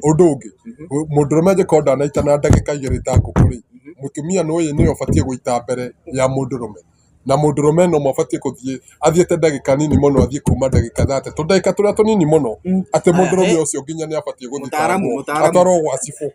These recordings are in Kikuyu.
Ũndũ ũngĩ, mũndũrũme angĩkorwo ndanaita na ndagĩka 2 ta ngũkũ rĩ, mũtumia nĩ nĩwe ũbatiĩ gũita mbere ya mũndũrũme. Na mũndũrũme no mabatiĩ gũthiĩ athiĩte ndagĩka nini mũno, athiĩ kuma ndagĩka 30, tũndagĩka tũrĩa tũnini mũno, atĩ mũndũrũme ũcio nginya nĩ abatiĩ Mũtaaramu, gũthitangwo mũtaaramu. atwarwo gwa cibũ.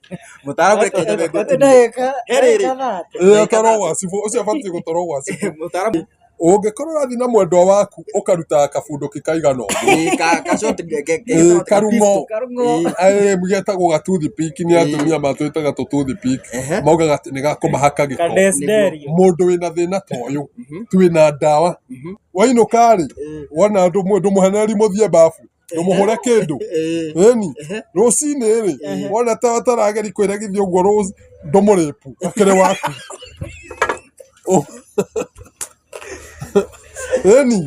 Mũtaaramu, reke nyambe Atĩ ngũtinie. ndagĩka He rĩrĩ. ndagĩka 30. Ĩĩ, atwarwo gwa cibũ, ũcio abatiĩ gũtwarwo gwa cibũ. Mũtaaramu. Ũngĩkorwo ũrathiĩ na mwendwa waku ũkaruta kabunduki kaigana ũguo. Ĩĩ, ka short Ĩĩ, karung'o. Karung'o. Ĩĩ, getagwo ga toothpick, nĩ atumia matwĩtaga tũ toothpick. Maugaga atĩ nĩ gakũmahaka gĩko. Kadesderio. Mũndũ wĩna thĩna ta ũyũ, twĩna ndawa. Wainũka rĩ, wona ndũmũhenererie mũthiĩ babu, ndũmũhũre kĩndũ. Ĩni, rũcinĩ rĩ, wona ta ũtarageri kwĩregithia ũguo ndũmũrĩpu, akĩrĩ waku. Ĩni.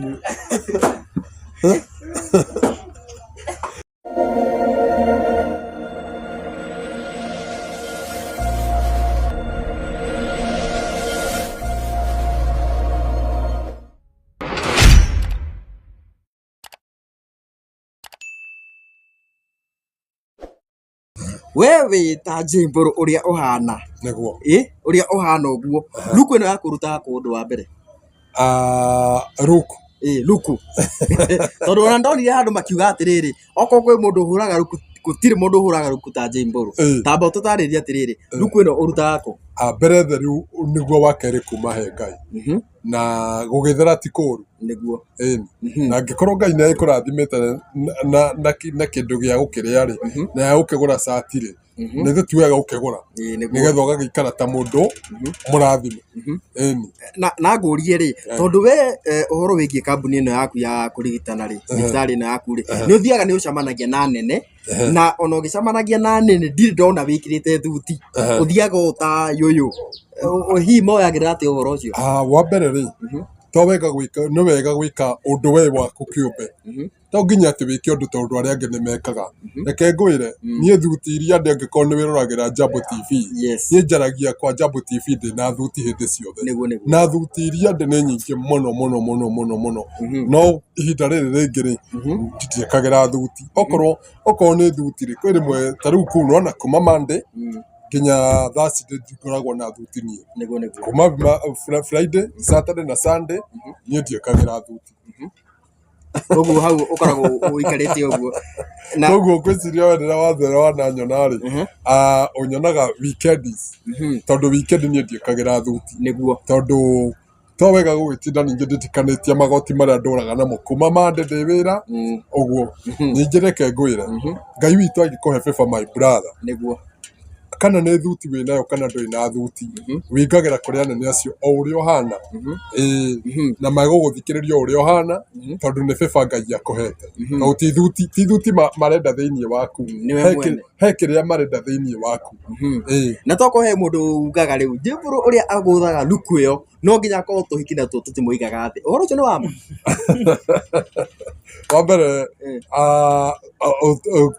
We wĩ ta Jay Mbũrũ ũrĩa ũhana. Nĩguo. Ĩ ũrĩa ũhana ũguo. Luku ĩno yakũrutaga kũ ũndũ wa mbere? Luku. Ĩ luku. Tondũ ona ndonire handũ makiuga atĩrĩrĩ, okorwo kwĩ mũndũ ũhũraga luku, gũtirĩ mũndũ ũhũraga luku ta Jay Mbũrũ. Tamba ũtũtarĩrie atĩrĩrĩ, luku ĩno ũrutaga kũ? Mbere theru nĩguo wa kerĩ kuma he Ngai. Na gũgĩthera ti kũru. Nĩguo. Ĩni. Na angĩkorwo Ngai nĩ agĩkũrathimĩte na kĩndũ gĩa gũkĩrĩa rĩ, na ya gũkĩgũra cati rĩ, nĩ ti wega gũkĩgũra. Nĩgetha ũgagĩikara ta mũndũ mũrathime. Ĩni. Na ngũrie rĩ, tondũ we ũhoro wĩgiĩ kambuni ĩno yaku ya kũrigitana rĩ, thibitarĩ ĩno yaku rĩ, nĩ ũthiaga nĩ ũcemanagia na anene, na ona ũgĩcemanagia na anene ndirĩ ndona wĩkĩrĩte thuti, ũthiaga ũũ ta yũyũ. Hihi moyagĩrĩra atĩa ũhoro ũcio? Wa mbere rĩ, to wega gwĩka, nĩ wega gwĩka ũndũ we waku kĩũmbe. To nginya atĩ wĩke ũndũ tondũ arĩa angĩ nĩ mekaga. Reke ngwĩre, niĩ thuti iria ndĩ angĩkorwo nĩ wĩroragĩra Jambo TV, niĩ njaragia kwa Jambo TV ndĩna thuti hĩndĩ ciothe. Nĩguo, nĩguo. Na thuti iria ndĩ nĩ nyingĩ mũno mũno mũno mũno mũno. No ihinda rĩrĩ rĩngĩ rĩ, ndiĩkagĩra thuti. Okorwo okorwo nĩ thuti rĩ, kwĩ rĩmwe ta rĩu kũu nĩwona kuma Monday nginya Thursday ngoragwo na thuti niĩ. Nĩguo, nĩguo. Kuma Friday, Saturday na Sunday niĩ ndiĩkagĩra thuti. Ũguo hau ũkoragwo ũikarĩte ũguo. Na Koguo ngwĩciria we rĩrĩa wathera wananyona rĩ, ũnyonaga weekends, tondũ weekend niĩ ndiĩkagĩra thuti. Nĩguo. Tondũ to wega gũgĩtinda ningĩ nditikanĩtie magoti marĩa ndũraga namo kuma Monday ndĩ wĩra ũguo. Ningĩ reke ngwĩre, Ngai witũ angĩkũhe favor my brother, Nĩguo. kana nĩ thuti wĩnayo kana ndũrĩ na thuti, wĩingagĩra kũrĩ anene acio o ũrĩa ũhana. Ĩĩ, na megũgũthikĩrĩria o ũrĩa ũhana, tondũ nĩ favor Ngai akũhete. Tondũ ti thuti, ti thuti marenda thĩinĩ waku. Nĩwe mwene. He kĩrĩa marenda thĩinĩ waku. Ĩĩ. Na tokorwo he mũndũ ugaga rĩu Jay Mbũrũ ũrĩa agũthaga luku ĩyo no nginya akorwo tũhiki natuo tũtimũigaga thĩ. Ũhoro ũcio nĩ wa ma? Wa mbere,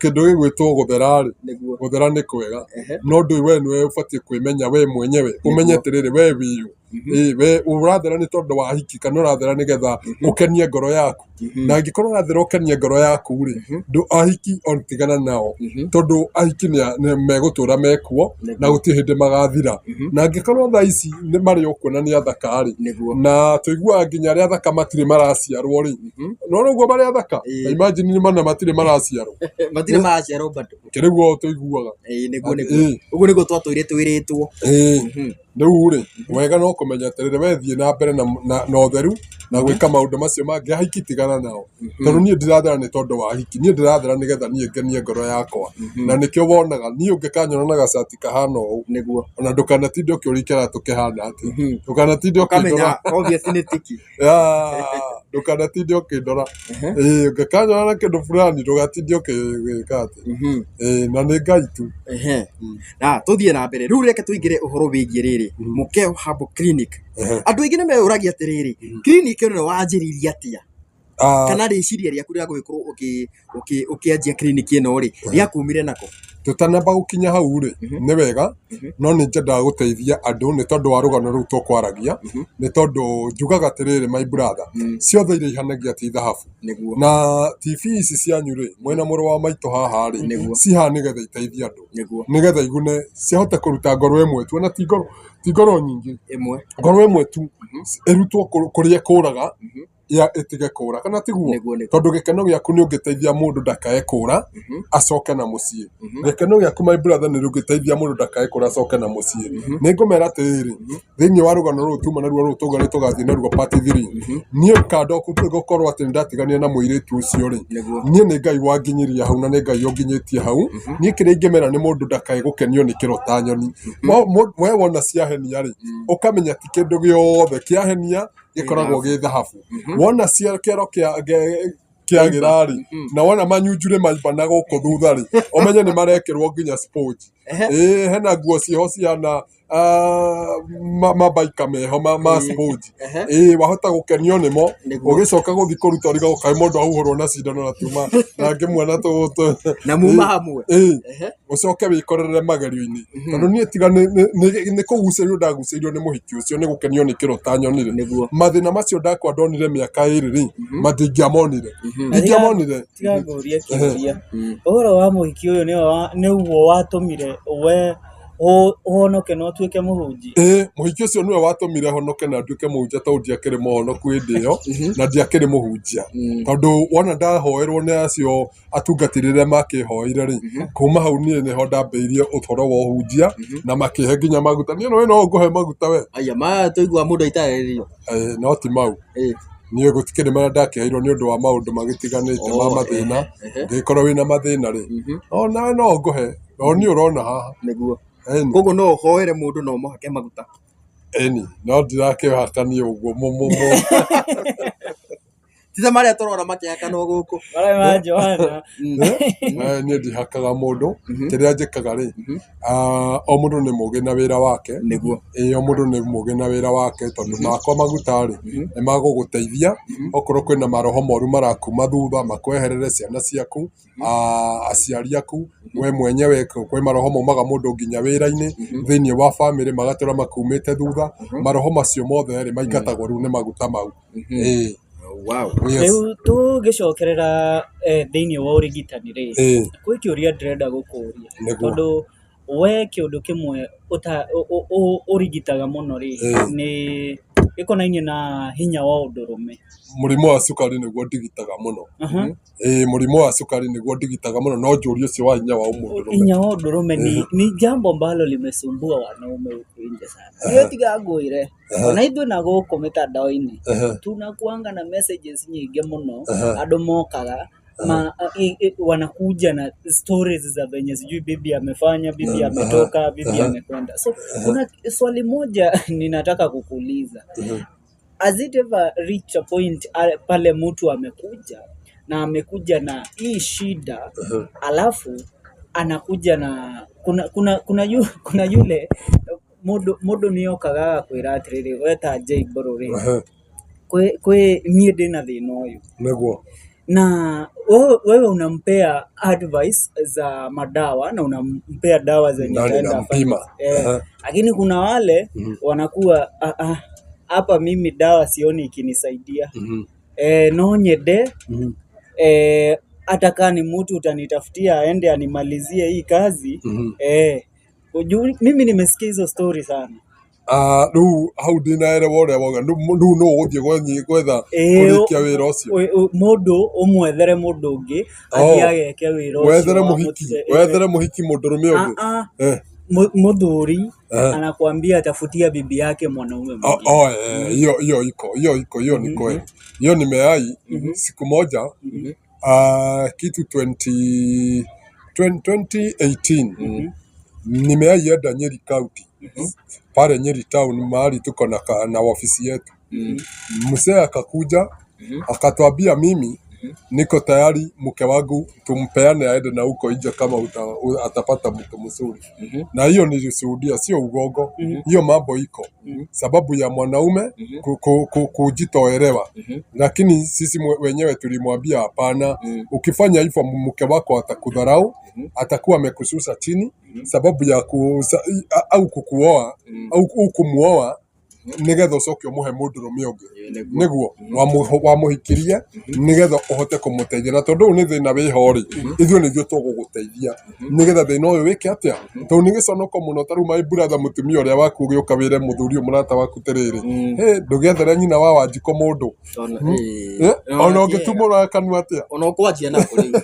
kĩndũ gĩgwĩtwo gũthera rĩ, Nĩguo. gũthera nĩ kwega, no ndũĩ we nĩwe ũbatiĩ kwĩmenya we mwenyewe, ũmenye atĩrĩrĩ we wĩ ũ. Ĩĩ, we ũrathera nĩ tondũ wa hiki kana ũrathera nĩgetha ũkenie ngoro yaku. Na angĩkorwo ũrathera ũkenie ngoro yaku rĩ, ndũ ahiki on tigana nao, tondũ ahiki nĩ megũtũra mekuo na gũtirĩ hĩndĩ magathira. Na angĩkorwo thaa ici nĩ marĩ o kuo na nĩ athaka rĩ, Nĩguo. na tũiguaga nginya arĩa athaka matirĩ maraciarwo rĩ, no ũguo marĩ athaka, Ĩĩ. na imagine nĩ mana matirĩ maraciarwo. Matirĩ maraciarwo bado. Kĩrĩguo tũiguaga. Ĩĩ, nĩguo, nĩguo. Ũguo nĩguo twatũire twĩrĩtwo. Ĩĩ. Rĩu rĩ, wega no kũmenya atĩrĩrĩ, we thiĩ na mbere na ũtheru na gwĩka maũndũ macio mangĩ, ahiki tigana nao. Tondũ niĩ ndirathera nĩ tondũ wa ahiki, niĩ ndirathera nĩgetha niĩ ngenie ngoro yakwa. Na nĩkĩo wonaga, niĩ ũngĩkanyona na gacati kahana ũũ, Nĩguo. ona ndũkanatinde ũkĩũria kĩratũ kĩhana atĩa. Ndũkanatinde Ũkamenya ũkĩndora. obviously nĩ tiki. Ndũkanatinde ũkĩndora. Ĩĩ, ũngĩkanyona na kĩndũ fulani ndũgatinde ũkĩgĩka atĩ. Ĩĩ, na nĩ Ngai tu. Na tũthiĩ na mbere rĩu reke tũingĩre ũhoro wĩgiĩ rĩrĩ Mũkeo Herbal Clinic. Andũ aingĩ nĩ meyũragia atĩrĩrĩ, clinic ĩno wanjĩrĩirie atĩa? Kana rĩciria rĩaku rĩa gũgĩkorwo ũkĩanjia clinic ĩno rĩ, rĩakumire nakũ? Tũtanamba gũkinya hau rĩ, nĩ wega, no nĩ nyendaga gũteithia andũ nĩ tondũ wa rũgano rũu tũkwaragia, nĩ tondũ njugaga atĩrĩrĩ, my brother, ciothe iria ihanagia ti thahabu. Nĩguo. Na TV ici cianyu rĩ, mwĩna mũrũ wa maitũ haha rĩ, Nĩguo. cihaha nĩgetha iteithie andũ, Nĩguo. nĩgetha igune, cihote kũruta ngoro ĩmwe tu, ona ti ngoro nyingĩ, Ĩmwe. ngoro ĩmwe tu ĩrutwo kũrĩa ĩkũraga, ya ĩtige kũra, kana tiguo? Nĩguo, nĩguo. Tondũ gĩkeno gĩaku nĩ ũngĩteithia mũndũ ndakae kũra acoke na mũciĩ. Gĩkeno gĩaku, my brother, nĩ ũngĩteithia mũndũ ndakae kũra acoke na mũciĩ. Nĩ ngũmera atĩrĩrĩ, thĩinĩ wa rũgano rũrũ tuma naruo, rũrũ tauga nĩ tũgathiĩ naruo part 3, niĩ kando gũkorwo atĩ nĩ ndatiganire na mũirĩtu ũcio rĩ, Nĩguo. niĩ nĩ Ngai wanginyiria hau na nĩ Ngai ũnginyĩtie hau. Niĩ kĩrĩa ingĩmera nĩ mũndũ ndakae gũkenio nĩ kĩrota nyoni. We wona ciahenia rĩ, ũkamenya ti kĩndũ gĩothe kĩahenia gĩkoragwo gĩ thahabu. Wona cia kĩero kĩagĩra rĩ, na wona manyunjurĩ maimba na gũkũ thutha rĩ, ũmenye nĩ marekĩrwo nginya sponge. Ĩĩ, hena nguo ciĩho cihana mabaika meho ma sponge. Ĩĩ, wahota gũkenio nĩmo. Nĩguo. Ũgĩcoka gũthiĩ kũruta ũrigagwo kaĩ mũndũ ahuhũrwo na cindano na tuma na ngĩmuona Na muma hamwe. Ĩĩ, ũcoke wĩkorerere magerio-inĩ, tondũ niĩ tiga nĩ kũgucĩrĩrio ndagucĩrĩirio nĩ mũhiki ũcio nĩ gũkenio nĩ kĩrota nyoni rĩ, Nĩguo. mathĩna macio ndakwa ndonire mĩaka 2 rĩ, matingĩamonire, ndingĩamonire. Tiga ngũrie kĩũria, ũhoro wa mũhiki ũyũ nĩguo watũmire we ũhonoke na ũtuĩke mũhunjia? Ĩĩ, mũhiki ũcio nĩwe watũmire honoke na nduĩke mũhunjia, tondũ ndiakĩrĩ mũhonoku hĩndĩ ĩyo na ndiakĩrĩ mũhunjia, tondũ wona ndahoerwo nĩ acio atungatĩri rĩrĩa makĩhoire rĩ, kuma hau niĩ nĩho ndambĩrĩirie ũhoro wa ũhunjia na makĩhe nginya maguta. Niĩ no no ngũhe maguta we. Aya maya tũigua mũndũ aitarĩrio. No ti mau. Niĩ gũtikĩrĩ marĩa ndakĩheirwo nĩ ũndũ wa maũndũ magĩtiganĩte ma mathĩna. Ngĩkorwo wĩna mathĩna rĩ, no nawe no ngũhe, no niĩ ũrona haha. Nĩguo. Ĩni. Koguo no ũhoere mũndũ na ũmũhake maguta. Ĩni, no ndirakĩhaka niĩ ũguo mũ. Ti ta marĩa tũrona makĩhakanwo gũkũ. Marĩa ma Johana. Niĩ ndihakaga mũndũ. Kĩrĩa njĩkaga rĩ, o mũndũ nĩ mũgĩ na wĩra wake. Nĩguo. Ĩĩ, o mũndũ nĩ mũgĩ na wĩra wake, tondũ makwa maguta rĩ, nĩ magũgũteithia okorwo kwĩna maroho moru marakuma thutha, makweherere ciana ciaku, aciari aku, we mwenyewe. Kwĩ maroho maumaga mũndũ nginya wĩra-inĩ, thĩinĩ wa bamĩrĩ, magatũra makumĩte thutha. Maroho macio mothe rĩ, maingatagwo rĩu nĩ maguta mau. Ĩĩ. Wow. Yes. Rĩu tũgĩcokerera thĩinĩ wa ũrigitani rĩ, kwĩ kĩũria ndĩrenda gũkũria. Nĩguo. Tondũ we kĩũndũ kĩmwe ũrigitaga mũno rĩ, nĩ gĩkonainie na hinya wa ũndũrũme. Mũrimũ wa cukari nĩguo ndigitaga mũno. Ĩĩ, mũrimũ wa cukari nĩguo ndigitaga mũno, no njũria ũcio wa hinya wa ũmũndũrũme. Hinya wa ũndũrũme ni jambo ambalo limesumbua wanaume huku nje sana. Niĩ tiga ngwĩre, ona ithuĩ na gũkũ mitandao-inĩ tunakuanga na messages nyingĩ mũno, andũ mokaga wanakuja na stories za venye sijui bibi amefanya, bibi ametoka, bibi amekwenda. So kuna swali moja ninataka kukuuliza. Has it ever reached a point pale mtu amekuja na amekuja na hii shida, alafu anakuja na kuna yule mundu nĩokaga agakwĩra atĩrĩrĩ, we ta J Mbũrũ rĩ, kwĩ niĩ ndĩna thĩna ũyũ. Nĩguo. Na wewe unampea advice za madawa na unampea dawa zenye Na ataenda ninampima. afanye. Lakini kuna wale wanakuwa, hapa mimi dawa sioni ikinisaidia. No nyende, hata kaa ni mtu utanitafutia aende animalizie hii kazi. Mimi nimesikia hizo story sana. Rĩu hau ndinaerewa ũrĩa wauga. Rĩu no ũgũthiĩ gwetha kũrĩkia wĩra ũcio. Mũndũ ũmwethere mũndũ ũngĩ athiĩ ageke wĩra ũcio Wethere wa mũhiki, wethere mũhiki mũndũrũme ũngĩ. Mũthuri anakuambia atafutia bibi yake mwanaume mwingine. Oh, hiyo hiyo iko, hiyo iko, hiyo ni kweli. Hiyo nimeai siku moja, kitu 2018 nimeaienda Nyeri County, pale Nyeri town mahali tuko na ofisi yetu. Mzee akakuja akatuambia mimi Niko tayari mke wangu tumpeane aende na huko nje kama atapata mtu mzuri. Na hiyo nilishuhudia, sio ugongo. Hiyo mambo iko sababu ya mwanaume kujitoelewa, lakini sisi wenyewe tulimwambia hapana. Ukifanya hivyo mke wako atakudharau, atakuwa amekususa chini sababu ya au kukuoa au kumuoa nigetha ucoke umuhe mundurume ungi niguo wamuhikirie nigetha uhote kumuteithia na tondu ni thina wiho ri ithuĩ nithuĩ tũgũgũteithia nigetha thina ũyũ wĩke atĩa tondũ nĩ gĩconoko mũno ta rĩu my brother mũtumia ũrĩa waku ũgĩũka wĩre mũthuri ũyũ mũrata waku tĩrĩrĩ hĩ ndũgĩethere nyina wa Wanjikũ mũndũ ona ũngĩtumũra kanua atĩa ona ũkwanjia nako rĩu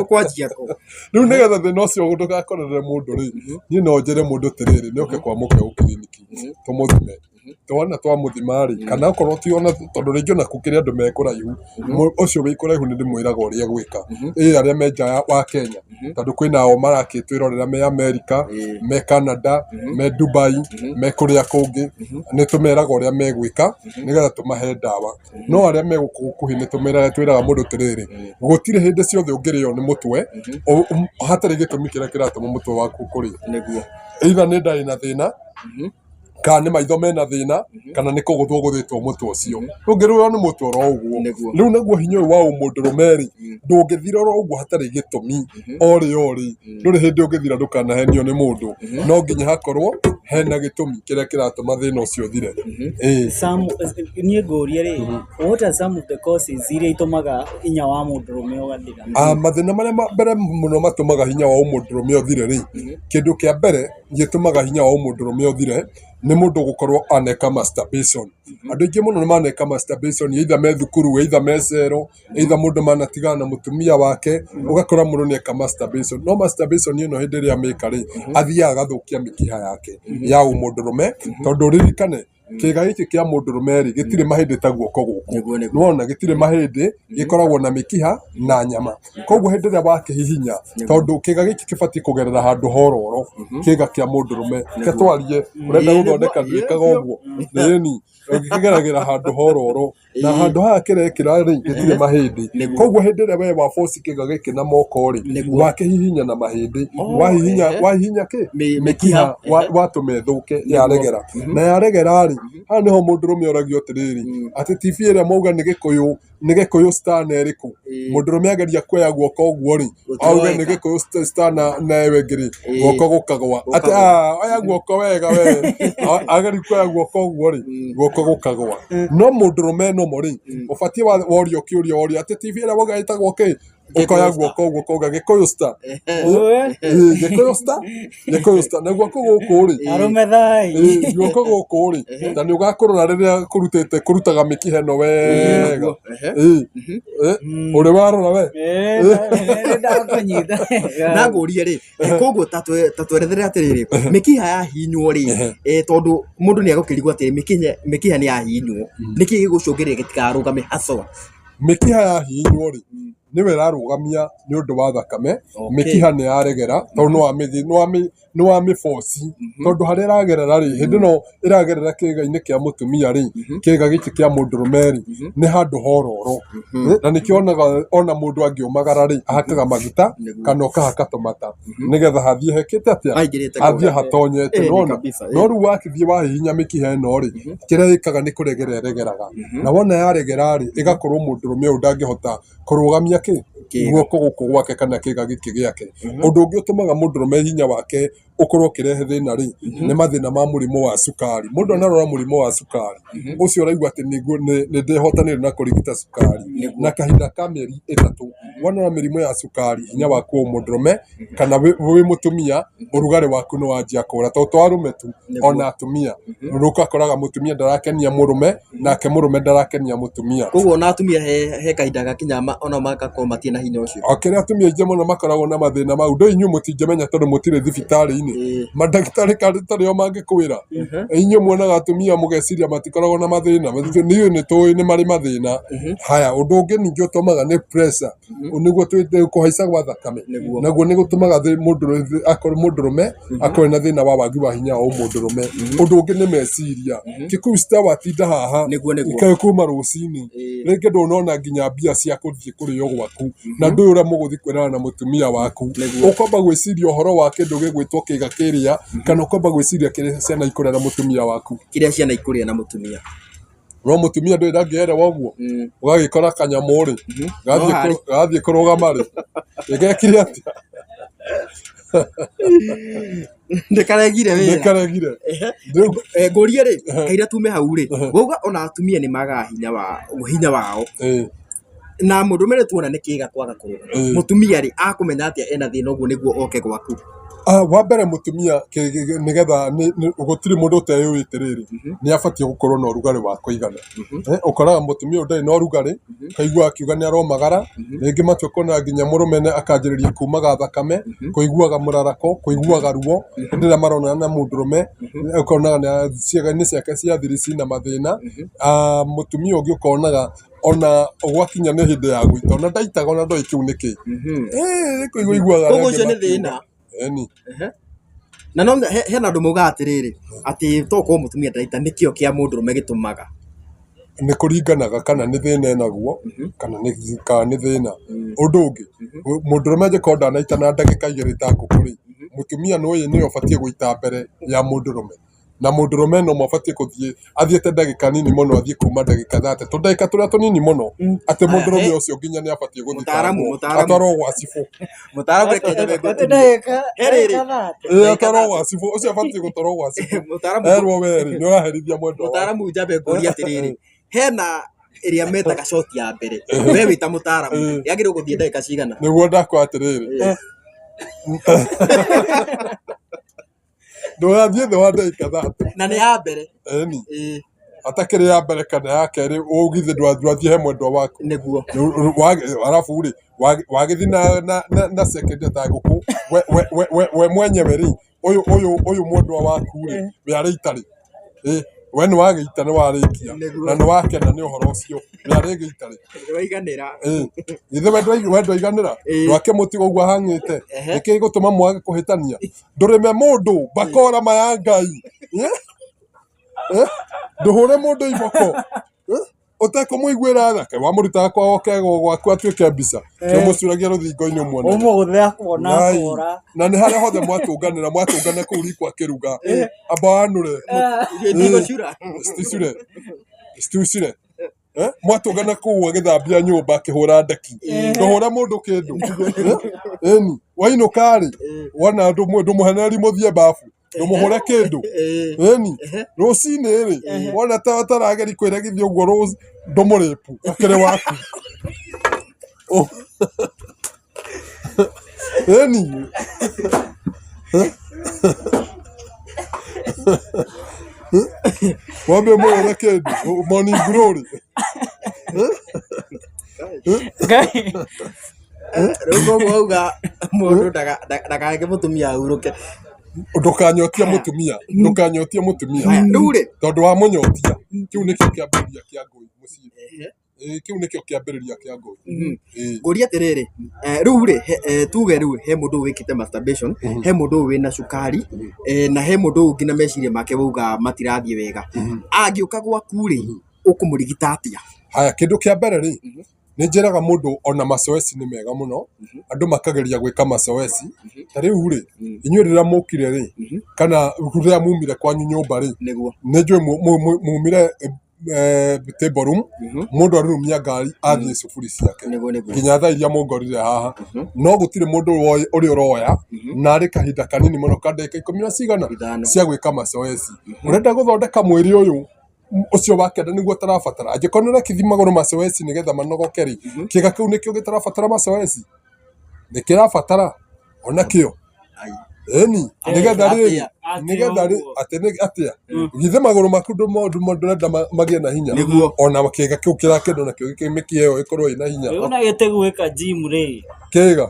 ũkwanjia kũ rĩu nĩgetha thĩna ũcio ndũgakorerere mũndũ rĩ niĩ no njĩre mũndũ tĩrĩrĩ nĩ oke kwa mũkeu kiriniki tũmũthime twona twamuthima rĩ kana okorwo ti ona tondũ rĩngĩ ona kũkĩrĩ andũ me kũraihu ũcio wĩ kũraihu nĩ ndĩmwĩraga ũrĩa gwĩka ĩ arĩa me nja wa Kenya tondũ kwĩna ao marakĩtwĩrorera me Amerika me Canada me Dubai me kũrĩa kũngĩ nĩ tũmeraga ũrĩa megwĩka nĩgetha tũmahe ndawa no arĩa me gũkũ gũkuhĩ nĩ tũmeraga twĩraga mũndũ atĩrĩrĩ gũtirĩ hĩndĩ ciothe ũngĩrĩo nĩ mũtwe hatarĩ gĩtũmi kĩrĩa kĩratũma mũtwe waku kũrĩe nĩguo either nĩ nda ĩna thĩna kana nĩ maitho mena thĩna kana nĩ kũgũthwo ũgũthĩtwo mũtwe ũcio ndũngĩrũo nĩ mũtwe oro ũguo rĩu naguo hinya ũyũ wa ũmũndũrũme rĩ ndũngĩthira oro ũguo hatarĩ gĩtũmi orĩ orĩ ndũrĩ hĩndĩ ũngĩthira ndũkanahenio nĩ mũndũ no nginya hakorwo hena gĩtũmi kĩrĩa kĩratũma thĩna ũcio ũthire. Niĩ ngũrie rĩ, what are some of the causes iria itũmaga hinya wa mũndũrũme ũgathira? Mathĩna marĩa mbere mũno matũmaga hinya wa ũmũndũrũme ũthire rĩ, kĩndũ kĩa mbere gĩtũmaga hinya wa ũmũndũrũme ũthire nĩ mũndũ gũkorwo aneka masturbation. Andũ aingĩ mũno nĩ maneka masturbation either me thukuru, either me cero, either mũndũ manatigana na mũtumia wake, ũgakora mũndũ nĩ eka masturbation. No masturbation ĩno hĩndĩ ĩrĩa amĩka rĩ, athiaga agathũkia mĩkiha yake ya ũmũndũrũme, tondũ ũririkane kĩga gĩkĩ kĩa mũndũrũme rĩ gĩtirĩ mahĩndĩ ta guoko gũkũ, nĩwona gĩtirĩ mahĩndĩ, gĩkoragwo na mĩkiha na nyama. Koguo hĩndĩ ĩrĩa wakĩhihinya, tondũ kĩga gĩkĩ kĩbatiĩ kũgerera handũ hororo, kĩga kĩa mũndũrũme ketwarie ũrenda gũthondeka ndwĩkaga ũguo nĩni ũngĩkĩgeragĩra handũ hororo na handũ haha kĩrekĩra rĩ gĩtirĩ mahĩndĩ. Koguo hĩndĩ ĩrĩa we wa force kĩga gĩkĩ na moko rĩ wakĩhihinya na mahĩndĩ, wahihinya kĩ mĩkiha watũma ĩthũke yaregera na yaregera rĩ haha nĩho mũndũrũme oragio atĩrĩrĩ atĩ TV ĩrĩa mauga nĩ Gĩkũyũ nĩ Gĩkũyũ star na ĩrĩkũ mũndũrũme ageria kuoya guoko ũguo rĩ auge nĩ Gĩkũyũ star na ĩyo ĩngĩ rĩ guoko gũkagwa atĩ oya guoko wega we ageria kuoya guoko ũguo rĩ guoko gũkagwa no mũndũrũme nomo rĩ ũbatiĩ worio kĩũria worio atĩ TV ĩrĩa wauga ĩtagwo kĩ ũkoya guoko ũguo ũkauga Gĩkũyũ star Gĩkũyũ star Gĩkũyũ star na guoko gũkũ rĩ arũme thai guoko gũkũ rĩ ta nĩ ũgakũrora rĩrĩa kũrutĩte kũrutaga mĩkiha ĩno wega ũrĩ warora we na ngũrie rĩ koguo ta twerethere atĩrĩrĩ mĩkiha yahihinywo rĩ tondũ mũndũ nĩ egũkĩrigwo atĩrĩ mĩkiha nĩ yahihinywo nĩkĩ gĩgũcũngĩrĩria gĩtikarũgame haswa? Mĩkiha yahihinywo rĩ nĩwe ĩrarũgamia nĩ ũndũ wa thakame mĩkiha nĩ yaregera tondũ nĩ wa mĩboci tondũ harĩa ĩragerera rĩ hĩndĩ ĩno ĩragerera kĩĩga-inĩ kĩa mũtumia rĩ kĩĩga gĩkĩ kĩa mũndũrũme rĩ nĩ handũ hororo na nĩkĩo onaga ona mũndũ angĩũmagara rĩ ahakaga maguta kana ũkahaka tũmata nĩgetha hathiĩ hekĩte atĩa hathiĩ hatonyete nona no rĩu wakĩthiĩ wahihinya mĩkiha ĩno rĩ kĩrĩa ĩkaga nĩ kũregera ĩregeraga na wona yaregera rĩ ĩgakorwo mũndũrũme ũyũ ndangĩhota kũrũgamia kĩ guoko gũkũ gwake kana kĩga gĩkĩ gĩake. Ũndũ ũngĩ ũtũmaga mũndũrũme hinya wake ũkorwo ũkĩrehe thĩna rĩ nĩ mathĩna ma mũrimũ wa cukari. Mũndũ anarora mũrimũ wa cukari ũcio ũraigua atĩ nĩ ndĩhotanĩire na kũrigita cukari na kahinda ka mĩeri 3 wonora mĩrimũ ya cukari hinya waku wa mũndũrũme kana wĩ mũtumia ũrugarĩ waku nĩ wanjia kũra tondũ to arũme tu ona atumia rũkakoraga mũtumia ndarakenia mũrũme nake mũrũme ndarakenia mũtumia. Koguo ona atumia he kahinda gakinya ona magakorwo matirĩ na hinya ũcio. O kĩrĩa atumia aingĩ mũno makoragwo na mathĩna mau ndũ inyuĩ mũtingĩmenya tondũ mũtirĩ thibitarĩ-inĩ. Mandagĩtarĩ karĩ tarĩ o mangĩkwĩra. Inyuĩ muonaga atumia mũgeciria matikoragwo na mathĩna, niĩ nĩ tũĩ nĩ marĩ mathĩna. Haya, ũndũ ũngĩ ningĩ ũtũmaga nĩ pressure, nĩguo twĩte kũhaica gwa thakame. Naguo nĩ gũtũmaga mũndũrũme akorwo na thĩna wa wagi wa hinya wa ũmũndũrũme. Ũndũ ũngĩ nĩ meciria. Kikuyu Star watinda haha Nĩguo, nĩguo. Kaĩ kuma rũcinĩ rĩngĩ ndũnona nginya mbia cia kũthiĩ kũrĩo gwaku na ndũĩ ũrĩa mũgũthiĩ kwĩrana na mũtumia waku. Ũkwamba gwĩciria ũhoro wa kĩndũ gĩgwĩtwo kĩga kĩrĩa kana ũkwamba gwĩciria kĩrĩa ciana ikũrĩa na mũtumia waku. Kĩrĩa ciana ikũrĩa na mũtumia. No mũtumia ndũĩ ndangĩerewa ũguo. Ũgagĩkora kanyamũ rĩ, No harĩ. gathiĩ kũrũgama rĩ, gĩgekire atĩa? Nĩkaregire wĩra. Nĩkaregire. Rĩu Ngũrie rĩ, kaira tume hau rĩ, wauga ona atumia nĩ magaga hinya wao. Na mũndũrũme nĩ tuona nĩ kĩga kwaga kũrũgama. Mũtumia rĩ, akũmenya atĩa ena thĩna ũguo nĩguo oke gwaku? Wa mbere mũtumia nĩgetha gũtirĩ mũndũ ũteyũĩ atĩrĩrĩ, nĩ abatiĩ gũkorwo na ũrugarĩ wa kũigana. Ũkoraga mũtumia ũyũ ndarĩ na ũrugarĩ, ũkaigua akiuga nĩ aromagara, rĩngĩ matua kuona nginya mũrũme akanjĩrĩria kumaga thakame, kũiguaga mũrarako, kũiguaga ruo, hĩndĩ ĩrĩa maronana na mũndũrũme, ũkonaga ciĩga-inĩ ciake cia thiri ciĩna mathĩna. Mũtumia ũngĩ ũkonaga ona gwakinya nĩ hĩndĩ ya gũita, ona ndaitaga ona ndoĩ kĩu nĩ kĩĩ. Nĩ kũigua aiguaga Koguo arĩa ũcio angĩ nĩ makiuga. thĩna. Ĩni. Na no hena andũ maugaga atĩrĩrĩ, atĩ tokorwo mũtumia ndaraita nĩkĩo kĩa mũndũrũme gĩtũmaga. Nĩ kũringanaga kana nĩ thĩna enaguo kana nĩ thĩna. Ũndũ ũngĩ, mũndũrũme angĩkorwo ndanaita na ndagĩka igĩrĩ ta ngũkũ rĩ, mũtumia nĩ nĩwe ũbatiĩ gũita mbere ya mũndũrũme. Na mũndũrũme no abatiĩ gũthiĩ athiĩte ndagĩka nini mũno athiĩ kuma ndagĩka thate tũndagĩka tũrĩa tũnini mũno atĩ mũndũrũme ũcio nginya nĩ abatiĩ Mũtaaramu, gũthitangwo mũtaaramu. atwarwo gwa cibũ. Mũtaaramu reke njabe Atĩ ngũtinie. ndagĩka He rĩrĩ. ndagĩka thate. Ĩĩ atwarwo gwa cibũ, ũcio abatiĩ gũtwarwo gwa cibũ. Mũtaaramu Erwo we rĩ, nĩ ũraherithia mwendwa waku. Mũtaaramu njabe ngũrie atĩrĩrĩ, hena ĩrĩa metaga shot ya mbere, we wĩ ta mũtaaramu, yagĩrĩirwo gũthiĩ ndagĩka cigana? Nĩguo ndakwa atĩrĩrĩ, ndũgathiĩ thĩ wa ndagĩka thate. Na nĩ ya mbere. Ĩni. Atakĩrĩ ya mbere kana ya kerĩ ũgithĩ ndwathiĩ he mwendwa waku. Nĩguo. Arabu rĩ, wagĩthiĩ na second ta ngũkũ, we mwenyewe rĩ, ũyũ mwendwa waku rĩ, we arĩita rĩ? We nĩ wagĩita nĩ warĩkia na nĩ wakena nĩ ũhoro ũcio, we arĩgĩita rĩ? Nĩwaiganĩra. Githĩ we ndwaiganĩra? Ndwakĩmũtiga ũguo ahang'ĩte? Nĩkĩ gĩgũtũma mwage kũhĩtania? Ndũrĩme mũndũ bakora ma ya Ngai. Ndũhũre mũndũ iboko. Ũtekũmũiguĩra tha, kaĩ wamũrutaga kwa oke gwaku atuĩke mbica, kĩũmũcuragia rũthingo-inĩ ũmuone. Ũmũgũthe akuona Ngai. akora. Na nĩ harĩa hothe mwatũnganĩra, mwatũngana kũu riko akĩruga, amba wanũre. Irio itigũcura. Citicure. Citicure. Mwatũngana kũu agĩthambia nyũmba akĩhũra ndeki. Ndũhũre mũndũ kĩndũ. Ĩni, wainũka rĩ, wona ndũmũhenererie mũthiĩ babu, ndũmũhũre kĩndũ. Ĩni, rũcinĩ rĩ, wona ta ũtarageri kwĩregithia ũguo ndũmũrĩpu akĩrĩ waku. Ĩni. Wambe ũmũhũre kĩndũ, morning glory. Ngai. Rĩu koguo wauga mũndũ ndakareke mũtumia ahurũke. Ndũkanyotie mũtumia, ndũkanyotie mũtumia. Rĩu rĩ, Tondũ wamũnyotia, kĩu nĩkĩo kĩambĩrĩria kĩa ngũĩ mũciĩ. Kĩu nĩkĩo kĩambĩrĩria kĩa ngũĩ. Ngũrie atĩrĩrĩ, rĩu rĩ, tuge rĩu he mũndũ wĩkĩte masturbation, he mũndũ ũyũ wĩna cukari, na he mũndũ ũyũ nginya meciria make wauga matirathiĩ wega. Angĩũka gwaku rĩ, ũkũmũrigita atĩa? Haya, kĩndũ kĩa mbere rĩ, nĩ njĩraga mũndũ ona macoeci nĩ mega mũno, andũ makageria gwĩka macoeci. Ta rĩu rĩ, inyuĩ rĩrĩa mũkire rĩ, kana rĩrĩa mumire kwanyu nyũmba rĩ, Nĩguo. nĩ njũĩ mumire table room, mũndũ arurumia ngari athiĩ cuburi ciake. Nĩguo, nĩguo. Nginya thaa iria mũngorire haha. No gũtirĩ mũndũ ũrĩ ũroya na arĩ kahinda kanini mũno ka ndagĩka ikũmi na cigana Ithano. cia gwĩka macoeci. Ũrenda gũthondeka mwĩrĩ ũyũ ũcio wa kenda nĩguo ũtarabatara. Angĩkorwo nĩ ũrekithi magũrũ macoeci nĩgetha manogoke rĩ, kĩga kĩu nĩkĩo gĩtarabatara macoeci? Nĩ kĩrabatara onakĩo. Ĩni, nĩgetha rĩrĩ, Atĩ Nĩgetha rĩ ũguo. atĩ nĩ atĩa githĩ magũrũ maku ndũrenda magĩe na hinya? Nĩguo. Ona kĩga kĩu kĩrakĩndwo nakĩo mĩkiha ĩyo ĩkorwo ĩna hinya. Rĩu na gĩtĩ gwĩka gym rĩ. Kĩga.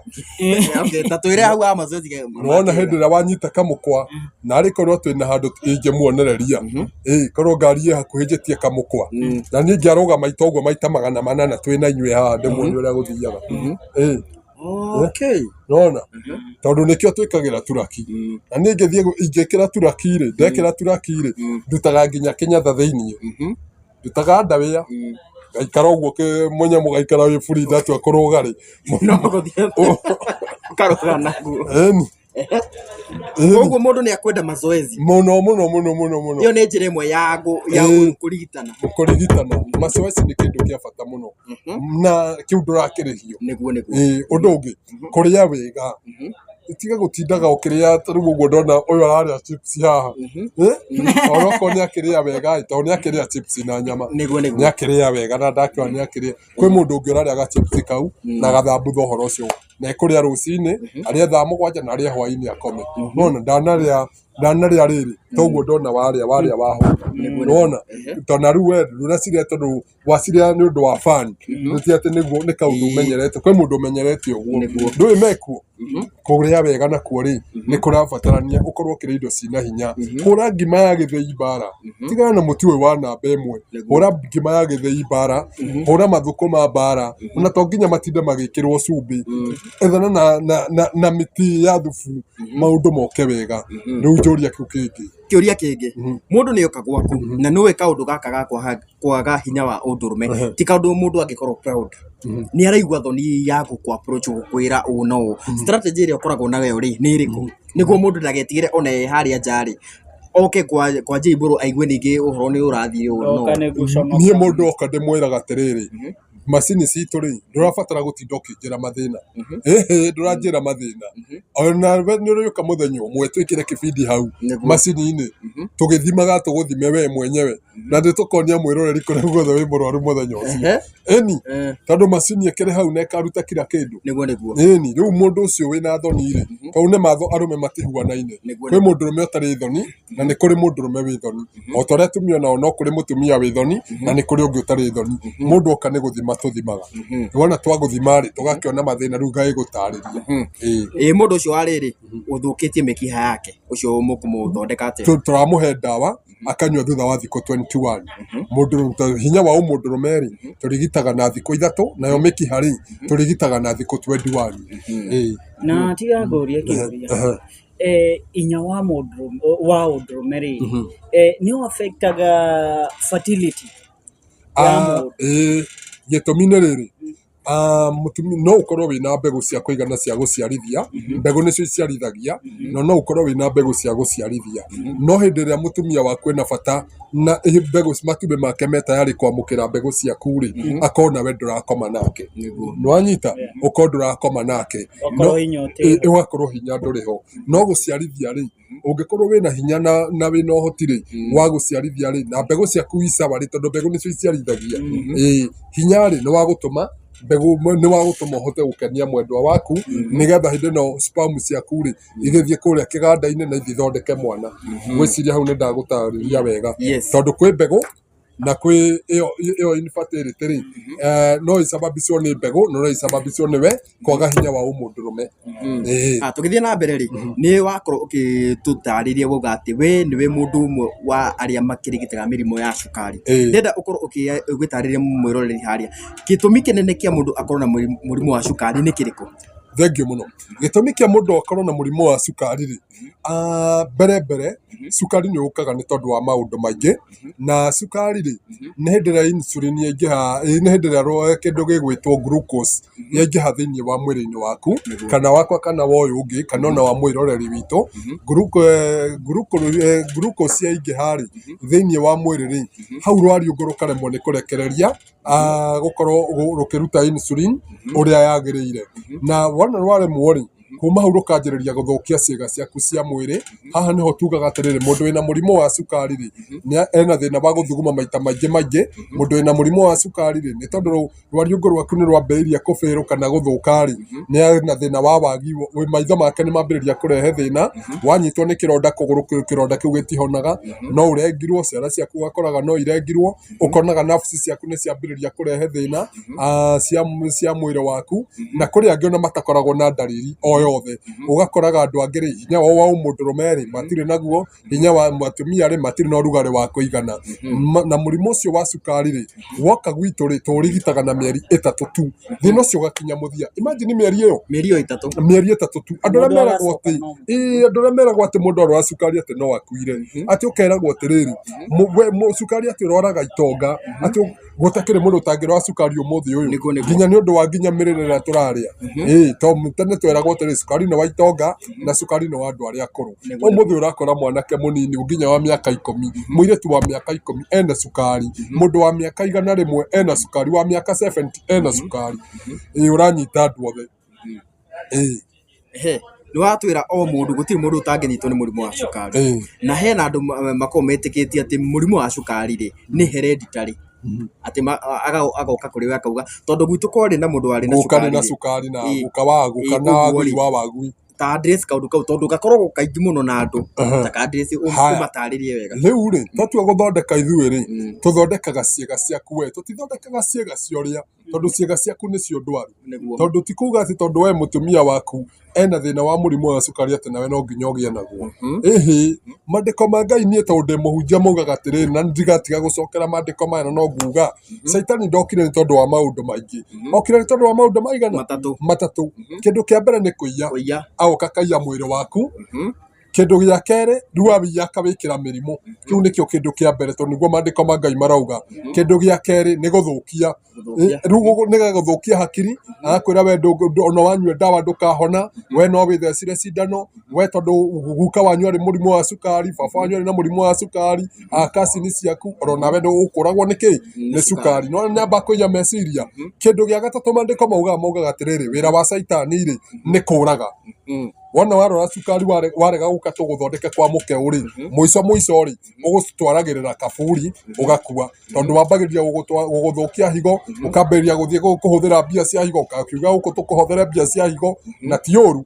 Okay, ta twĩre hau ha mazoezi Nĩwona hĩndĩ ĩrĩa wanyita kamũkwa narĩ korwo twĩna handũ ingĩmuonereria, ĩ korwo ngari ĩ hakuhĩ njĩtie kamũkwa na niĩ ingĩarũgama maita ũguo maita 800 twĩna inyuĩ haha ndĩmuonie ũrĩa gũthiaga. Ĩ. Okay. Nona tondũ nĩkĩo twĩkagĩra turaki, na niĩ ingĩthiĩ ingĩkĩra turaki rĩ, ndekĩra turaki rĩ, ndutaga nginya kĩnyatha thĩiniĩ, ndutaga ndawĩa ngaikara ũguo mũnyamũ gaikara wĩ buri ndatua kũrũga rĩ. No gũthiĩ ũkarũga naguo. Ĩni. Ĩni. Koguo mũndũ nĩ akwenda mazoezi. Mũno mũno mũno mũno mũno. Ĩyo nĩ njĩra ĩmwe ya ya kũrigitana. Kũrigitana mazoezi nĩ kĩndũ kĩa bata mũno na kĩu ndũrakĩrĩhio. Nĩguo nĩguo. Ĩĩ, ũndũ ũngĩ kũrĩa wega, tiga gũtindaga ũkĩrĩa ta rĩu ũguo ndona ũyũ ararĩa chips haha. Ona okorwo nĩ akĩrĩa wega ĩ, tondũ nĩ akĩrĩa chips na nyama. Nĩguo nĩguo. Nĩ akĩrĩa wega na ndakĩona nĩ akĩrĩa. Kwĩ mũndũ ũngĩ ũrarĩaga chips kau na agathambutha ũhoro ũcio, na ekũrĩa rũcinĩ, arĩe thaa 7 na arĩe hwaĩ-inĩ akome. Nona ndanarĩa ndanarĩa rĩrĩ toguo ndona warĩa warĩa wahũna. Nona tondũ na rĩu we ndũnacirĩa tondũ wacirĩa nĩ ũndũ wa fun, nĩ ti atĩ nĩguo nĩ kaũndũ ũmenyerete. Kwĩ mũndũ ũmenyerete ũguo ndũĩ mekuo. Kũrĩa wega nakuo rĩ nĩ kũrabatarania ũkorwo ũkĩrĩa indo cina hinya. Hũra ngima ya gĩthĩi mbara, tigana na mũtu ũyũ wa namba ĩmwe. Hũra ngima ya gĩthĩi mbara, hũra mathũkũma mbara, ona to nginya matinde magĩkĩrwo cumbĩ. Ethana na mĩtĩ ya thubu, maũndũ moke wega. Rĩu njũria kĩu kĩngĩ. Kĩũria kĩngĩ, mũndũ nĩ oka gwaku na nĩũĩ kaũndũ gaka ga kwaga hinya wa ũndũrũme ti kaũndũ mũndũ angĩkorwo proud, nĩ araigua thoni ya gũkũ approach gũkwĩra ũũ na ũũ. Strategy ĩrĩa ũkoragwo nayo rĩ nĩ ĩrĩkũ nĩguo mũndũ ndagetigĩre ona e harĩa nja rĩ oke kwa J Mbũrũ aigue ningĩ ũhoro nĩ ũrathiĩ ũũ na Oka ũũ? nĩ gũconoka. Niĩ mũndũ oka ndĩmwĩraga atĩrĩrĩ, macini citũ rĩ, ndũrabatara gũtinda ũkĩnjĩra mathĩna. Ĩhĩ, ndũranjĩra mathĩna ona we nĩ ũrĩũka mũthenya ũmwe twĩkĩre kĩbindi hau macini-inĩ tũgĩthimaga, tũgũthime we mwenyewe na nĩ tũkonia mwĩroreri kũrĩa guothe wĩ mũrwaru mũthenya ũcio. Ĩni, tondũ macini ĩkĩrĩ hau na ĩkaruta kila kĩndũ. Nĩguo nĩguo. Ĩni, rĩu mũndũ ũcio wĩna thoni rĩ, tondũ nĩ matho arũme matihuanaine. Kwĩ mũndũrũme ũtarĩ thoni na nĩ kũrĩ mũndũrũme wĩ thoni, o ta ũrĩa atumia nao no kũrĩ mũtumia wĩ thoni na nĩ kũrĩ ũngĩ ũtarĩ thoni. Mũndũ oka nĩ gũthima tũthimaga, wona twagũthima rĩ, tũgakĩona mathĩna, rĩu ngagĩgũtarĩria. Ĩĩ. Ĩ mũndũ ũcio wa rĩrĩ ũthũkĩtie mĩkiha yake, ũcio mũkũmũthondeka atĩa? Tũramũhe ndawa akanyua thutha wa thikũ 21. Mũndũ hinya wa ũmũndũrũme rĩ, tũrigitaga na thikũ 3, nayo mĩkiha rĩ, tũrigitaga na thikũ 21. Ĩĩ. Na tiga ngũrie kĩũria, inya wa mũndũrũme wa ũndũrũme rĩ, nĩ affectaga fertility ya mũndũ? Ĩĩ, gĩtũmi nĩ rĩrĩ, mũtumia no ũkorwo wĩna mbegũ cia kũigana cia gũciarithia, mbegũ nĩcio iciarithagia, no no ũkorwo wĩna mbegũ cia gũciarithia, no hĩndĩ ĩrĩa mũtumia waku ena bata na mbegũ matumbĩ make me tayarĩ kwamũkĩra mbegũ ciaku rĩ, akorwo nawe ndũrakoma nake. Nĩwanyita? Ũkorwo ndũrakoma nake. Okorwo hinya ũtĩho. Ũgakorwo hinya ndũrĩ ho. No gũciarithia rĩ, ũngĩkorwo wĩna hinya na wĩna ũhoti rĩ wa gũciarithia rĩ, na mbegũ ciaku i sawa rĩ, tondũ mbegũ nĩcio iciarithagia. Ĩĩ, hinya rĩ nĩ wa gũtũma mbegũ, nĩ wa gũtũma ũhote gũkenia mwendwa waku, nĩgetha hĩndĩ ĩno sperm ciaku rĩ igĩthiĩ kũrĩa kĩganda-inĩ na ithiĩ ithondeke mwana. Ngwĩciria hau nĩ ndagũtarĩria wega. Yes. Tondũ kwĩ mbegũ na kwĩ ĩyo infertility rĩ, no icababicwo nĩ mbegũ na no icababicwo nĩwe kwaga hinya wa ũmũndũrũme. Ĩĩ. Ah, tũgĩthiĩ na mbere rĩ, nĩ wakorwo ũgĩtũtarĩria wauga atĩ we nĩwe mũndũ ũmwe wa arĩa makĩrigitaga mĩrimũ ya cukari. Ndĩrenda ũkorwo ũgĩtarĩria mwĩroreri harĩa gĩtũmi kĩnene kĩa mũndũ akorwo na mũrimũ wa cukari nĩ kĩrĩkũ? Thengiũ mũno. Gĩtũmi kĩa mũndũ akorwo na mũrimũ wa cukari rĩ, mbere mbere cukari nĩ ũkaga nĩ tondũ wa maũndũ maingĩ, na cukari rĩ nĩ hĩndĩ ĩrĩa insulin yaingĩha, nĩ hĩndĩ ĩrĩa kĩndũ gĩgwĩtwo glucose yaingĩha thĩinĩ wa mwĩrĩ-inĩ waku, kana wakwa kana wa ũyũ ũngĩ, kana ona wa mwĩroreri witũ. Glucose yaingĩha rĩ thĩinĩ wa mwĩrĩ rĩ, hau rwariũngũ rũkaremwo nĩ kũrekereria gũkorwo rũkĩruta insulin ũrĩa yagĩrĩire, na wona rwaremwo rĩ, Kuma hau rũkanjĩrĩria gũthũkia ciĩga ciaku cia mwĩrĩ. Haha nĩho tugaga atĩrĩrĩ, mũndũ wĩna mũrimũ wa cukari rĩ, nĩ ena thĩna wa gũthuguma maita maingĩ maingĩ. Mũndũ wĩna mũrimũ wa cukari rĩ, nĩ tondũ rwariũngũ rwaku nĩ rwambĩrĩria kũbĩrũ kana gũthũka rĩ, nĩ ena thĩna wa wagi, maitho make nĩ mambĩrĩria kũrehe thĩna. Wanyitwo nĩ kĩronda kũgũrũ, kĩronda kĩu gĩtihonaga, no ũrengirwo, ciara ciaku ũgakoraga no irengirwo, ũkonaga nerves ciaku nĩ ciambĩrĩria kũrehe thĩna cia mwĩrĩ waku. Na kũrĩ angĩ ona matakoragwo na ndariri o yothe, ũgakoraga andũ angĩ rĩ, hinya wao wa ũmũndũrũme rĩ matirĩ naguo, hinya wa atumia rĩ matirĩ na ũrugarĩ wa kũigana. Na mũrimũ ũcio wa cukari rĩ, woka gwitũ rĩ, tũũrigitaga na mĩeri 3 tu, thĩna ũcio ũgakinya mũthia. Imagine mĩeri ĩyo, Mĩeri ĩyo 3, mĩeri 3 tu. Andũ arĩa Mũndũ meragwo agacoka atĩ normal. ĩĩ, andũ arĩa meragwo atĩ mũndũ arwara cukari atĩ no akuire, atĩ ũkeragwo atĩrĩrĩ, cukari atĩ ũrwaraga itonga, atĩ gũtakĩrĩ mũndũ ũtangĩrwara cukari ũmũthĩ ũyũ, Nĩguo, nĩguo. nginya nĩ ũndũ wa nginya mĩrĩre ĩrĩa tũrarĩa. Ĩĩ, to tene tweragwo atĩrĩ, cukari nĩ wa itonga na cukari nĩ wa andũ arĩa akũrũ. Nĩguo. Ũmũthĩ ũrakora mwanake mũnini nginya wa mĩaka 10, mũirĩtu wa mĩaka 10 ena cukari, mũndũ wa mĩaka 100 ena cukari, wa mĩaka 70 ena cukari. Ĩĩ, ũranyita andũ othe. Ĩĩ. He, nĩ watwĩra o mũndũ, gũtirĩ mũndũ ũtangĩnyitwo nĩ mũrimũ wa cukari. Ĩĩ. Na hena andũ makoragwo metĩkĩtie atĩ mũrimũ wa cukari rĩ, nĩ hereditary. Atĩ agoka kũrĩ we akauga, tondũ gwitũ kwarĩ na mũndũ warĩ na Guka nĩ cukari na rĩ. cukari na Ĩĩ. guka wa guka Ĩĩ, na ũguo wagui rĩ. wa wagui. Ta address kaũndũ kau, tondũ gakoragwo kaingĩ mũno na andũ. Aha. Ta address Haya. ũmatarĩrie wega. Rĩu rĩ, twatua gũthondeka ithuĩ rĩ, tũthondekaga ciĩga ciaku we, tũtithondekaga ciĩga cia ũrĩa, tondũ ciĩga ciaku nĩcio ndwaru. Nĩguo. Tondũ ti kuga atĩ tondũ we mũtumia waku ena thĩna wa mũrimũ wa cukari atĩ nawe no nginya ũgĩe naguo. Ĩhĩ, mandĩko ma Ngai niĩ tondũ ndĩ mũhunjia maugaga atĩrĩrĩ, na ndigatiga gũcokera mandĩko maya na no nguga, Caitani ndokire nĩ tondũ wa maũndũ maingĩ, okire nĩ tondũ wa maũndũ maigana? Matatũ. Matatũ. Kĩndũ kĩa mbere nĩ kũiya. Kũiya. Agoka akaiya mwĩrĩ waku. Kĩndũ gĩa kerĩ, rĩu awiya akawĩkĩra mĩrimũ. Kĩu nĩkĩo kĩndũ kĩa mbere tondũ nĩguo mandĩko ma Ngai marauga. Kĩndũ gĩa kerĩ nĩ gũthũkia. Gũthũkia. Rĩu nĩ gũthũkia hakiri, agakwĩra we ona wanyua ndawa ndũkahona, we no wĩthecire cindano, we tondũ guka wanyu arĩ mũrimũ wa cukari, baba wanyu arĩ na mũrimũ wa cukari, akacini ciaku, oro nawe ũkũragwo nĩ kĩ? Nĩ cukari. No nĩ kũiya meciria. Kĩndũ gĩa gatatũ mandĩko maugaga atĩrĩrĩ, wĩra wa caitani rĩ, nĩ kũraga. Wona warora cukari warega gũka tũgũthondeke kwa mũkeũ rĩ, mũico mũico rĩ, ũgũtwaragĩrĩra kaburi ũgakua, tondũ wambagĩrĩria gũgũthũkia higo, ũkambĩrĩria gũthiĩ kũhũthĩra mbia cia higo, ũkakiuga gũkũ tũkũhothere mbia cia higo, na ti ũru,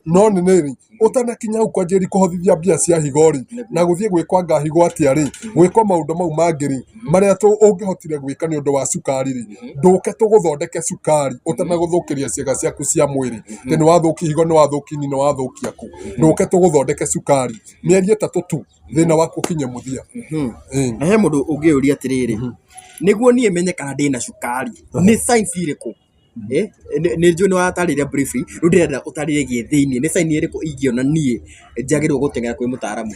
no nĩ rĩ, ũtanakinya hau kwanjĩrĩria kũhothithia mbia cia higo rĩ, na gũthiĩ gwĩkwanga higo atĩa rĩ, gwĩkwo maũndũ mau mangĩ rĩ, marĩa ũngĩhotire gwĩka nĩ ũndũ wa cukari rĩ, ndũke tũgũthondeke cukari ũtanagũthũkĩria ciĩga ciaku cia mwĩrĩ, atĩ nĩ wathũkia higo, nĩ wathũkia ini, nĩ wathũkia kũ, ndũke tũgũthondeke cukari mĩeri 3 tu, thĩna waku ũkinye mũthia. Na he mũndũ ũngĩũria atĩrĩrĩ, nĩguo niĩ menye kana ndĩna cukari, nĩ signs irĩkũ? Nĩ njũĩ nĩ watarĩria briefly, rĩu ndĩrenda ũtarĩrie thĩiniĩ, nĩ sign ĩrĩkũ ingĩona niĩ njagĩrĩirwo gũteng'era kwĩ mũtaaramu?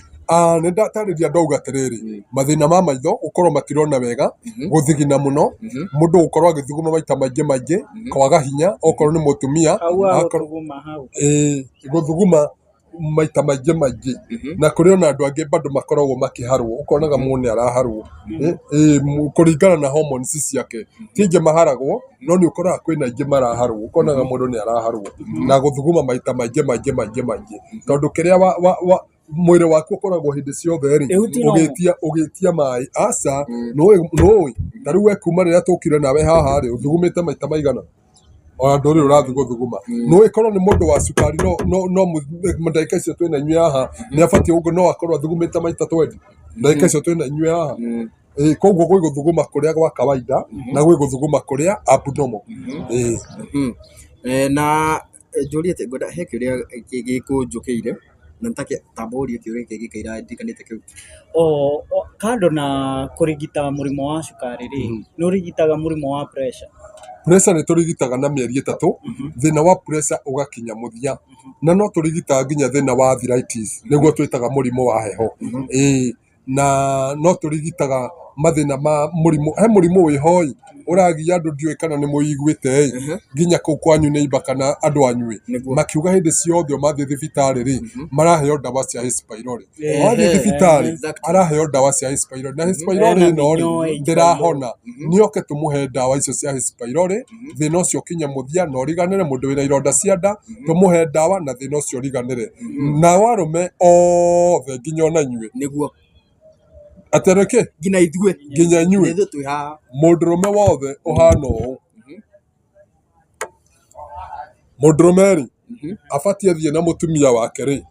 Nĩ ndatarĩria ndauga atĩrĩrĩ, mathĩna ma maitho gũkorwo matirona wega, gũthigina mũno, mũndũ gũkorwo agĩthuguma maita maingĩ maingĩ, kwaga hinya okorwo nĩ mũtumia, Hau ha gũthuguma hau. Gũthuguma maita maingĩ maingĩ. Na kũrĩ ona andũ angĩ bado makoragwo makĩharwo, ũkonaga mũndũ nĩ araharwo. Kũringana na hormones ciake. Ti aingĩ maharagwo, no nĩ ũkoraga kwĩna aingĩ maraharwo, ũkonaga mũndũ nĩ araharwo. Na gũthuguma maita maingĩ maingĩ maingĩ maingĩ. Tondũ kĩrĩa mwĩrĩ waku ũkoragwo hĩndĩ ciothe rĩ, Ĩhu ti normal. ũgĩtia maĩ. Aca, nũĩ, ta rĩu we kuma rĩrĩa tũkire nawe haha rĩ, ũthugumĩte maita maigana? Ona ndũrĩ ũrathiĩ gũthuguma. No ĩkorwo nĩ mũndũ wa cukari, no ndagĩka icio twĩna inyuĩ haha, nĩ abatiĩ ũguo, no akorwo athugumĩte maita 20. Ndagĩka icio twĩna inyuĩ haha. Koguo gwĩ gũthuguma kũrĩa gwa kawaida, na gwĩ gũthuguma kũrĩa abnormal. Na njũrie atĩ ngwenda he kĩũria gĩkũnjũkĩire, na nĩtake tamba ũrie kĩũria kĩngĩ kĩira ndirikanĩte kĩu. Kando na kũrigita mũrimũ wa cukari rĩ, nĩ ũrigitaga mũrimũ wa pressure? Pressure nĩ tũrigitaga na mĩeri 3, thĩna wa pressure ũgakinya mũthia. Na no tũrigitaga nginya thĩna wa arthritis, nĩguo twĩtaga mũrimũ wa heho. Na no tũrigitaga mathĩna ma mũrimũ, he mũrimũ wĩho ĩ ũragia andũ, ndiũĩ kana nĩ mũiguĩte ĩ, nginya kũu kwanyu nĩ imba kana andũ anyu ĩ, Nĩguo. makiuga hĩndĩ ciothe o mathiĩ thibitarĩ rĩ, maraheo ndawa cia H pylori. Ehe, Wathiĩ thibitarĩ exactly. araheo ndawa cia H pylori, na H pylori Ena ĩno rĩ mĩnyoo H. ndĩrahona, nĩoke tũmũhe ndawa icio cia H pylori, thĩna ũcio ũkinye mũthia na ũriganĩre. Mũndũ wĩna ironda cia nda tũmũhe ndawa na thĩna ũcio ũriganĩre. Nao arũme othe nginya ona inyuĩ, Nĩguo. atĩ rĩkĩ Nginya ithuĩ. Nginya inyuĩ. Ithuĩ twĩ haha. Mũndũrũme wothe ũhana ũũ, mũndũrũme rĩ abatiĩ athiĩ na mũtumia wake rĩ,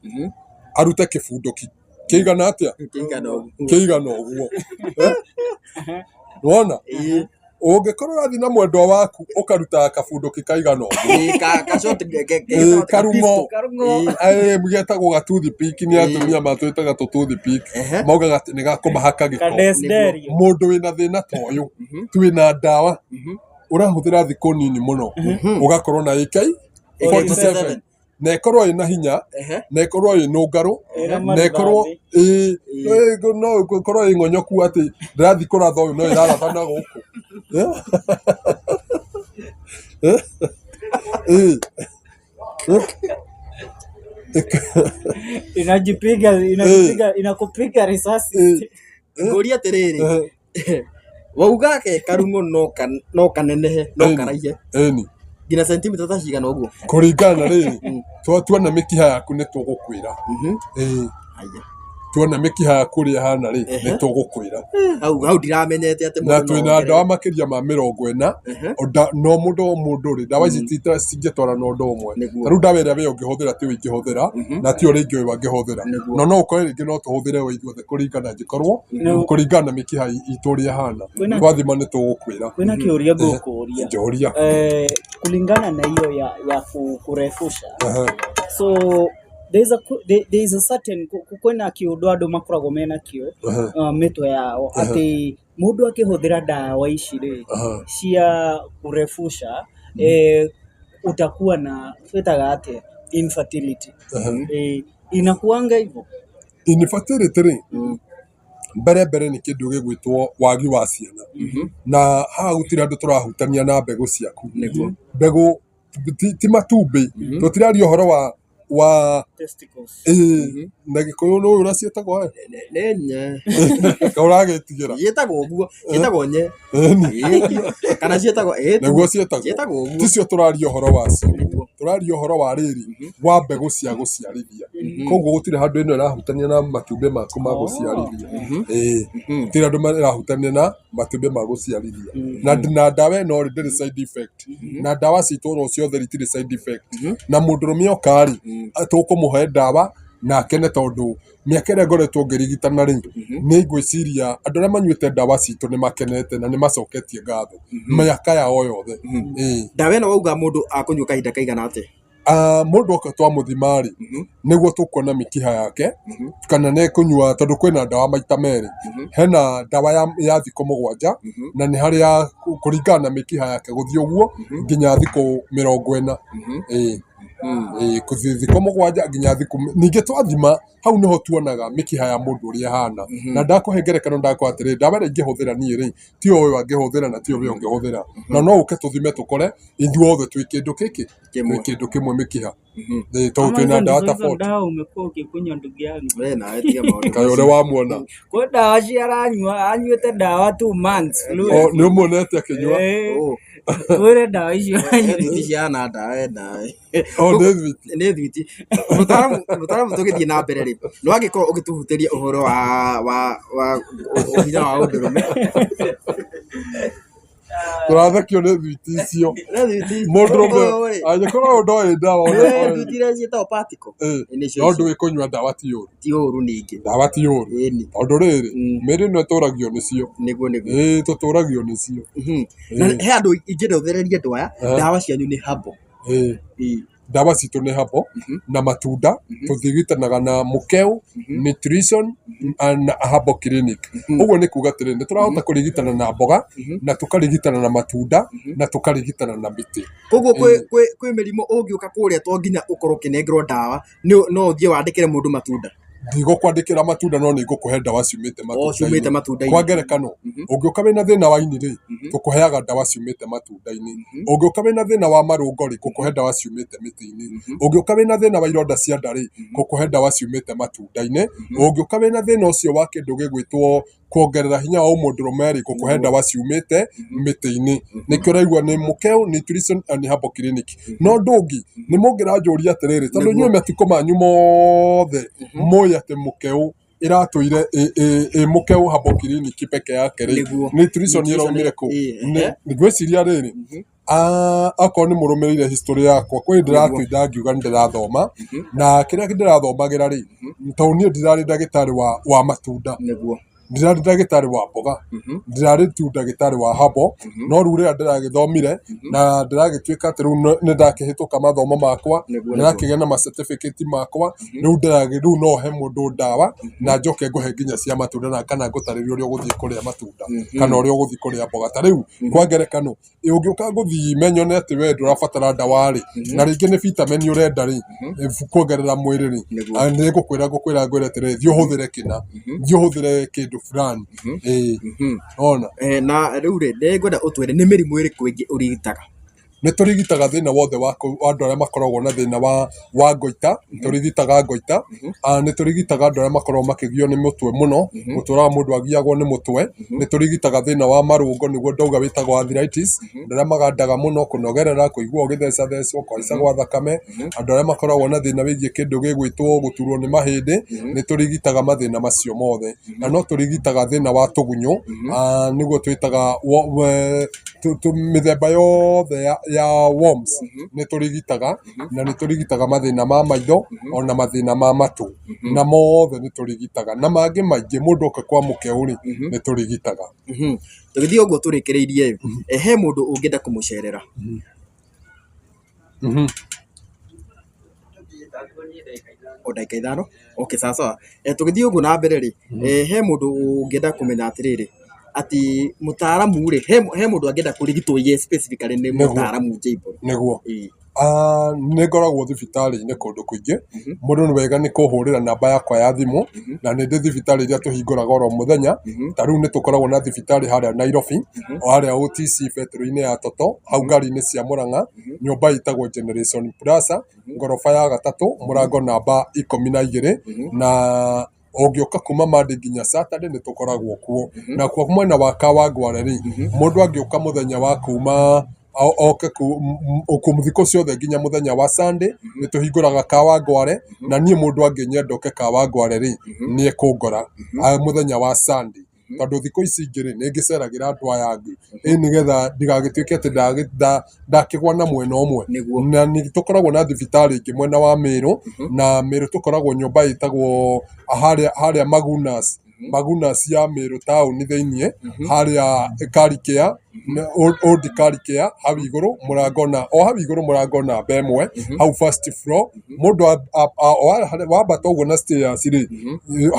arute kĩbunduki kĩigana atĩa? Kĩigana ũguo. Kĩigana ũguo. Eh? Nĩwona Ĩĩ. Ũngĩkorwo ũrathiĩ na mwendwa waku ũkaruta kabunduki kaigana ũguo. Ĩĩ, ka shot Ĩĩ, karung'o. Karung'o. Ĩĩ, getagwo gatoothpick, nĩ atumia matwĩtaga tũtoothpick. Maugaga atĩ nĩ gakũmahaka gĩko. Kadesderio. Mũndũ wĩna thĩna ta ũyũ, twĩna ndawa ũrahũthĩra thikũ nini mũno ũgakorwo na AK 47 na ĩkorwo ĩna hinya, na ĩkorwo ĩ nũngarũ, Ĩna na ĩkorwo marũthathi. ĩ no ĩkorwo ĩ ng'onyoku atĩ ndĩrathiĩ kũratha ũyũ no ĩraratha na gũkũ. Eh? Eh? Eh? Inajipiga, inakupiga risasi. Ngũria atĩrĩrĩ, wauga ke karung'o no kanenehe, no karaihe Ĩni. nginya sentimita ta cigana ũguo? Kũringana na rĩrĩ, tuona mĩkiha yaku nĩ tũgũkwĩra. Ĩĩ. Haya. Tuona mĩkiha yaku ũrĩa ĩhana rĩ, nĩ tũgũkwĩra. Hau ndiramenyete atĩ Na mũndũ no twĩna ongerere. ndawa makĩria ma 40. No mũndũ o mũndũ rĩ, ndawa ici cingĩtwarana ũndũ ũmwe. Nĩguo. Ta rĩu ndawa ĩrĩa we ũngĩhũthĩra tiyo ingĩhũthĩra, na tiyo rĩngĩ ũyũ angĩhũthĩra. Nĩguo. No no ũkore rĩngĩ no tũhũthĩre o ithuothe kũringana angĩkorwo Nĩguo. kũringana na mĩkiha itũ ũrĩa ĩhana. Kwĩna- Twathima nĩ tũgũkwĩra. Kwĩna kĩũria ngũkũria. Njũria. Kulingana na hiyo ya kurefusha, so there is a certain kwĩna kĩũndũ andũ makoragwo mena kĩo mĩtwe yao atĩ mũndũ akĩhũthĩra ndawa ici rĩ cia kurefusha, utakuwa na twĩtaga atĩa, infertility. Inakuanga hivyo? Infertility rĩ, mbere mbere nĩ kĩndũ gĩgwĩtwo wagi wa ciana, na haha gũtirĩ andũ tũrahutania na mbegũ ciaku. Nĩguo. Mbegũ ti matumbĩ, tũtiraria ũhoro wa Testicles. Ĩĩ, na Gĩkũyũ nĩ ũrĩa ciĩtagwo ĩ? Nĩ nye. Ka ũragĩtigĩra. Ciĩtagwo ũguo, ciĩtagwo nye. Ĩni. Ĩĩ, kana ciĩtagwo ĩĩ, Nĩguo ciĩtagwo. Ciĩtagwo ũguo. Ticio tũraria ũhoro wacio. Nĩguo. Tũraria ũhoro wa rĩrĩ wa mbegũ cia gũciarithia. Koguo gũtirĩ handũ ĩno ĩrahutania na matumbĩ maku ma gũciarithia. Ĩĩ, gũtirĩ handũ ĩrahutania na matumbĩ ma gũciarithia. Na ndawa ĩno rĩ ndĩrĩ side effect, na ndawa citũ oro ciothe itirĩ side effect. Na mũndũrũme oka rĩ, tũkũmũhe ndawa na akene, tondũ mĩaka ĩrĩa ngoretwo ngĩrigitana rĩ, nĩ ngwĩciria andũ arĩa manyuĩte ndawa citũ nĩ makenete na nĩ macoketie ngatho mĩaka yao yothe. Ĩĩ. Ndawa ĩno wauga mũndũ akũnyua kahinda kaigana atĩa? Ah, mũndũ oka twamũthima rĩ, nĩguo tũkuona mĩkiha yake kana nĩ kũnyua, tondũ kwĩna ndawa maita merĩ. Hena ndawa ya thikũ 7, na nĩ harĩ ya kũringana na mĩkiha yake gũthiĩ ũguo nginya thikũ 40. Ĩĩ. Ĩĩ, kũthiĩ thikũ 7 nginya thikũ ningĩ twathima hau nĩho tuonaga mĩkiha ya mũndũ ũrĩa ĩhana. Na ndakũhe ngerekano, ndakwa atĩrĩ, ndawa ĩrĩa ingĩhũthĩra niĩ rĩ, tiyo ũyũ angĩhũthĩra na tiyo ũyũ ũngĩhũthĩra, na no ũke tũthime tũkore ithuothe twĩ kĩndũ gĩkĩ, Kĩmwe. twĩ kĩndũ kĩmwe mĩkiha. Ĩĩ, tondũ Ama twĩna hizo ndawa ndizo ta hizo 40. ndawa umekuwa ukikunywa, ndugu yangu? We nawe tiga maũndũ Kaĩ ũrĩa macio. wamuona? Kwĩ ndawa ciaranyua, anyuĩte ndawa 2 months O, fluent. nĩ ũmuonete akĩnyua? Eh, twĩre ndawa icio anyuĩte. Thwiti ciana ndawa ndawa. O nĩ thwiti. Nĩ thwiti. Mũtaaramu, tũgĩthiĩ na mbere rĩ, nĩ wangĩkorwo ũgĩtũhutĩria ũhoro wa hinya wa ũndũrũme. Tũrathekio nĩ thwiti icio. Nĩ thwiti. Mũndũrũme Ũyũ rĩ, angĩkorwo ũyũ ndoĩ ndawa ona nĩ oĩ. thwiti iria ciĩtagwo particle. Ĩĩ, Nĩcio no icio. ndũĩ kũnyua ndawa ti ũru. Ti ũru ningĩ. Ndawa ti ũru. Ĩni. Tondũ rĩrĩ, mĩĩrĩ ĩno ĩtũragio nĩcio. Nĩguo nĩguo. Ĩĩ, tũtũragio nĩcio. Na he andũ ingĩenda ũthererie andũ aya, ndawa cianyu nĩ herbal. Ĩĩ. Ĩĩ. Ndawa citũ nĩ herbal na matunda, tũthigitanaga na mũkeu nutrition and herbal clinic. Ũguo nĩ kuga atĩrĩrĩ, nĩ tũrahota kũrigitana na mboga, na tũkarigitana na matunda, na tũkarigitana na mĩtĩ. Koguo kwĩ mĩrimũ ũngĩũka kũrĩa to nginya ũkorwo ũkĩnengerwo ndawa, no ũthiĩ wandĩkĩre mũndũ matunda. Ndigũkwandĩkĩra matunda no nĩ ngũkũhe ndawa ciumĩte O ciumĩte matunda-inĩ. matunda-inĩ. Kwa ngerekano, ũngĩũka wĩna thĩna wa ini rĩ, tũkũheaga ndawa ciumĩte matunda-inĩ. Ũngĩũka wĩna thĩna wa marũngo rĩ, ngũkũhe ndawa ciumĩte mĩtĩ-inĩ. Ũngĩũka wĩna thĩna wa ironda cia nda rĩ, ngũkũhe ndawa ciumĩte matunda-inĩ. Ũngĩũka wĩna thĩna ũcio wa kĩndũ gĩgwĩtwo kuongerera hinya wa ũmũndũrũme rĩ, ngũkũhe ndawa ciumĩte mĩtĩ-inĩ. Nĩkĩo ũraigua nĩ Mũkeu Nutrition and Herbal Clinic. No ũndũ ũngĩ, nĩ mũngĩranjũria atĩrĩrĩ, tondũ inyuĩ matukũ manyu mothe mũĩ atĩ Mũkeu ĩratũire ĩ Mũkeu Herbal Clinic peke yake rĩ, Nĩguo. nutrition ĩraumire kũ? Ngwĩciria rĩrĩ, akorwo nĩ mũrũmĩrĩire history yakwa, kwĩ hĩndĩ ndĩratinda ngiuga nĩ ndĩrathoma, na kĩrĩa ndĩrathomagĩra rĩ, tondũ niĩ ndirarĩ ndagĩtarĩ wa matunda, Nĩguo. ndirarĩ ndagĩtarĩ wa mboga, ndirarĩ tu ndagĩtarĩ wa herbal, no rĩu rĩrĩa ndĩragĩthomire na ndĩragĩtuĩka atĩ rĩu nĩ ndakĩhĩtũka mathomo makwa, ndĩrakĩgĩa na ma certificate makwa, rĩu rĩu no he mũndũ ndawa na njoke ngũhe nginya cia matunda na kana ngũtarĩrie ũrĩa ũgũthiĩ kũrĩa matunda kana ũrĩa ũgũthiĩ kũrĩa mboga. Ta rĩu kwa ngerekano, ũngĩũka ngũthime nyone atĩ we ndũrabatara ndawa rĩ, na rĩngĩ nĩ vitamin ũrenda rĩ, kuongerera mwĩrĩ rĩ, nĩ ngũkwĩra ngũkwĩra ngwĩre atĩrĩrĩ, thiĩ ũhũthĩre kĩna, thiĩ ũhũthĩre kĩndũ fulani, ĩĩ, wona. Na rĩu rĩ, nĩ ngwenda ũtwĩre nĩ mĩrimũ ĩrĩkũ ĩngĩ ũrigitaga? Nĩ tũrigitaga thĩna wothe wa andũ arĩa makoragwo na thĩna wa ngoita, nĩ tũrigitaga ngoita, nĩ tũrigitaga andũ arĩa makoragwo makĩgio nĩ mũtwe mũno, mũtwe ũrĩa mũndũ agiagwo nĩ mũtwe, nĩ tũrigitaga thĩna wa marũngo nĩguo ndauga wĩtagwo arthritis, andũ arĩa magandaga mũno, kũnogerera, kũigua ũgĩthecathecwo, kũhaica gwa thakame, andũ arĩa makoragwo na thĩna wĩgiĩ kĩndũ gĩgwĩtwo gũturwo nĩ mahĩndĩ, nĩ tũrigitaga mathĩna macio mothe. Na no tũrigitaga thĩna wa tũgunyũ, nĩguo twĩtaga mĩthemba yothe ya worms nĩ tũrigitaga, na nĩ tũrigitaga mathĩna ma maitho ona mathĩna ma matũ, na mothe nĩ tũrigitaga, na mangĩ maingĩ mũndũ oka kwa Mũkeu rĩ, nĩ tũrigitaga. Tũgĩthiĩ ũguo tũrĩkĩrĩirie ĩ, he mũndũ ũngĩenda kũmũcerera? O ndagĩka ithano? Okay, sawa sawa. Tũgĩthiĩ ũguo na mbere rĩ, he mũndũ ũngĩenda kũmenya atĩrĩrĩ, atĩ mũtaaramu rĩ, he mũndũ angĩenda kũrigitwo ye specifically nĩ mũtaaramu J-Boro? Nĩguo. Nĩ ngoragwo thibitarĩ-inĩ kũndũ kũingĩ, mũndũ nĩ wega nĩ kũhũrĩra namba yakwa ya thimũ, na nĩ ndĩ thibitarĩ iria tũhingũraga oro mũthenya, ta rĩu nĩ tũkoragwo na thibitarĩ harĩa Nairobi, o harĩa OTC betũrũ-inĩ ya Toto, hau ngari-inĩ cia Mũrang'a, nyũmba ĩtagwo Generation Plaza, ngoroba ya gatatũ, mũrango namba 12, na ũngĩũka kuma Monday nginya Saturday nĩ tũkoragwo kuo. Na kuo mwena wa Kawangware rĩ, mũndũ angĩũka mũthenya wa kuma oke thikũ ciothe nginya mũthenya wa Sunday nĩ tũhingũraga Kawangware, na niĩ mũndũ angĩnyenda oke Kawangware rĩ, nĩ ekũngora mũthenya wa Sunday. Tondũ thikũ ici ingĩ rĩ, nĩ ngĩceragĩra andũ aya angĩ, ĩ nĩgetha ndigagĩtuĩke atĩ ndakĩgwa na mwena ũmwe. Na nĩ tũkoragwo na thibitarĩ ĩngĩ mwena wa Meru, na Meru tũkoragwo nyũmba ĩtagwo harĩa Magunas, Magunas ya Meru taũni thĩiniĩ, harĩa Karikĩa, Old Karikĩa, hau igũrũ mũrango na, o hau igũrũ mũrango namba 1, hau first floor, mũndũ wambata ũguo na stairs rĩ,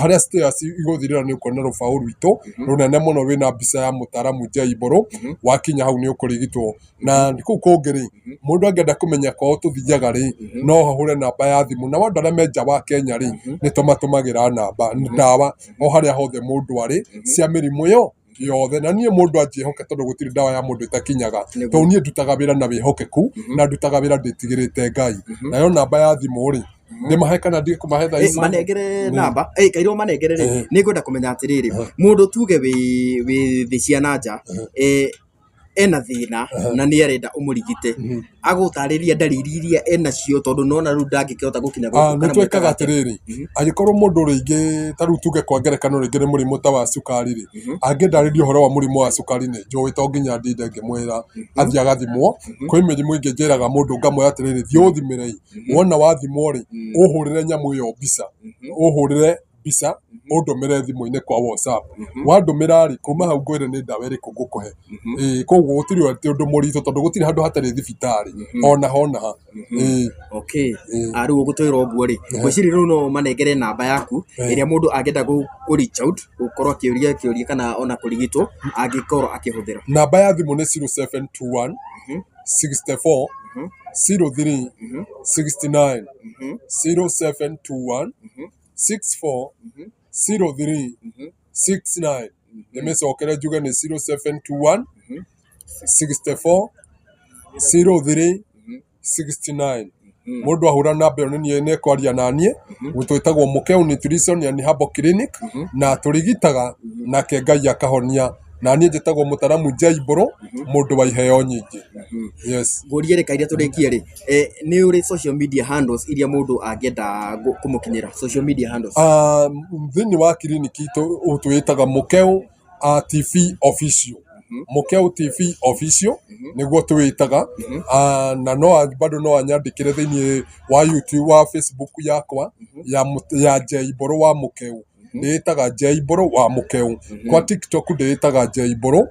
harĩa stairs igũthirĩra nĩ ũkuona rũbaũ rwitũ rũnene mũno rwĩna mbica ya mũtaaramu J-Mbũrũ, wakinya hau nĩ ũkũrigitwo. Na kũu kũngĩ rĩ, mũndũ angĩenda kũmenya kwao tũthiaga rĩ, no ahũre namba ya thimũ, na andũ arĩa me nja wa Kenya rĩ, nĩ tũmatũmagĩra namba, ndawa o harĩa hothe mũndũ arĩ, cia mĩrimũ ĩyo yothe. Na niĩ mũndũ anjĩhoke tondũ gũtirĩ ndawa ya mũndũ ĩtakinyaga, tondũ niĩ ndutaga wĩra na wĩhokeku, na ndutaga wĩra ndĩtigĩrĩte Ngai. Nayo namba ya thimũ rĩ, ndĩmahe kana ndige kũmahe thaa ici? Manengere namba, kairwo manengere rĩ, nĩ ngwenda kũmenya atĩrĩrĩ, mũndũ tuge wĩ thĩ cia na nja, ena thĩna na nĩ arenda ũmũrigite, agũtarĩria ndariri iria enacio tondũ nona rĩu ndangĩkĩhota gũkinya gũkũ. Nĩ twĩkaga atĩrĩrĩ, angĩkorwo mũndũ rĩngĩ ta rĩu tuge kwa ngerekano rĩngĩ nĩ mũrimũ ta wa cukari rĩ, angĩndarĩria ũhoro wa mũrimũ wa cukari nĩ njũĩ to nginya ndinde ngĩmwĩra athiĩ agathimwo. Kwĩ mĩrimũ ĩngĩ njĩraga mũndũ ngamwĩra atĩrĩrĩ, thiĩ ũthimĩre, wona wathimwo rĩ, ũhũrĩre nyamũ ĩyo mbica, ũhũrĩre mbica ũndũmĩre thimũ-inĩ kwa WhatsApp. Wandũmĩra rĩ, kuma hau ngwĩre nĩ ndawa ĩrĩkũ ngũkũhe. Koguo gũtirĩ atĩ ũndũ mũritũ tondũ gũtirĩ handũ hatarĩ thibitarĩ, ona hona ha. Okay. Rĩu ũgũtwĩra ũguo rĩ, ngwĩciria rĩu no manengere namba yaku ĩrĩa mũndũ angĩenda kũ reach out, gũkorwo akĩũria kĩũria kana ona kũrigitwo angĩkorwo akĩhũthĩra. Namba ya thimũ nĩ 0721 64 03 69, 0721 64 03 69. Ndĩmĩcokere njuge nĩ 0721 64 03 69. Mũndũ ahũra namba ĩyo nĩ niĩ nĩekwaria naniĩ. Twĩtagwo Mũkeu Nutrition and Herbal Clinic, na tũrigitaga nake Ngai akahonia. Na niĩ njĩtagwo Mũtaramu Jaimbũrũ, mũndũ wa iheo nyingĩ. Yes. Ngũrie rĩ kairia tũrĩkie rĩ, nĩ ũrĩ social media handles iria mũndũ angĩenda kũmũkinyĩra, social media handles? Thĩinĩ wa kiriniki itũ twĩtaga Mũkeu TV Official. Mũkeu TV Official nĩguo twĩtaga. Na no bado no anyandĩkĩre thĩinĩ wa YouTube, wa Facebook yakwa ya Jaimbũrũ wa Mũkeu. Ndĩĩtaga Jaimbũrũ wa Mũkeu. Kwa TikTok ndĩĩtaga Jaimbũrũ,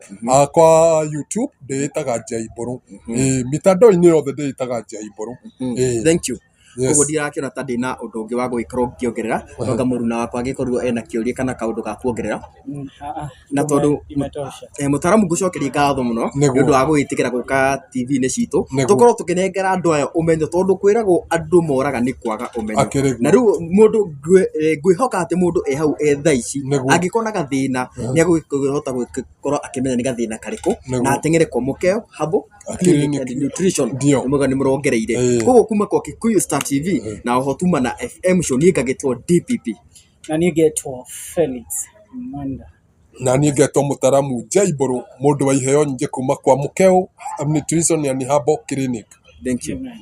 kwa YouTube ndĩĩtaga Jaimbũrũ. Mitandao-inĩ yothe ndĩĩtaga Jaimbũrũ. Thank you. Yes. Koguo ndirakĩona ta ndĩna ũndũ ũngĩ wa gũgĩkorwo ngĩongerera, tonga mũruna wakwa angĩkorwo ena kĩũria kana kaũndũ ga kuongerera. Na tondũ Imetosha. Mũtaramu ngũcokeria ngatho mũno nĩ Nĩguo. ũndũ wa gwĩtĩkĩra gũka TV-inĩ citũ, Nĩguo. tũkorwo tũkĩnengera andũ aya ũmenyo, tondũ kwĩragwo andũ moraga nĩ kwaga ũmenyo. Akĩrĩ guo. Na rĩu mũndũ ngwĩhoka atĩ mũndũ e hau e thaa ici Nĩguo. angĩkorwo na gathĩna nĩ egũkĩhota gũkorwo akĩmenya nĩ gathĩna karĩkũ Nĩguo. na ateng'ere kwa Mũkeo Herbal Clinic Clinic. and Nutrition. Ndio. Nĩ mũrongereire. Koguo kuma kwa Kikuyu Star TV na oho tuma na FM show, niĩ ngagĩtwo DPP. Na niĩ ngetwo Felix Mwenda. Na niĩ ngetwo Mũtaramu Jaimbũrũ, mũndũ wa iheo nyingĩ kuma kwa Mũkeu Nutrition and Herbal Clinic. Thank you. Amen.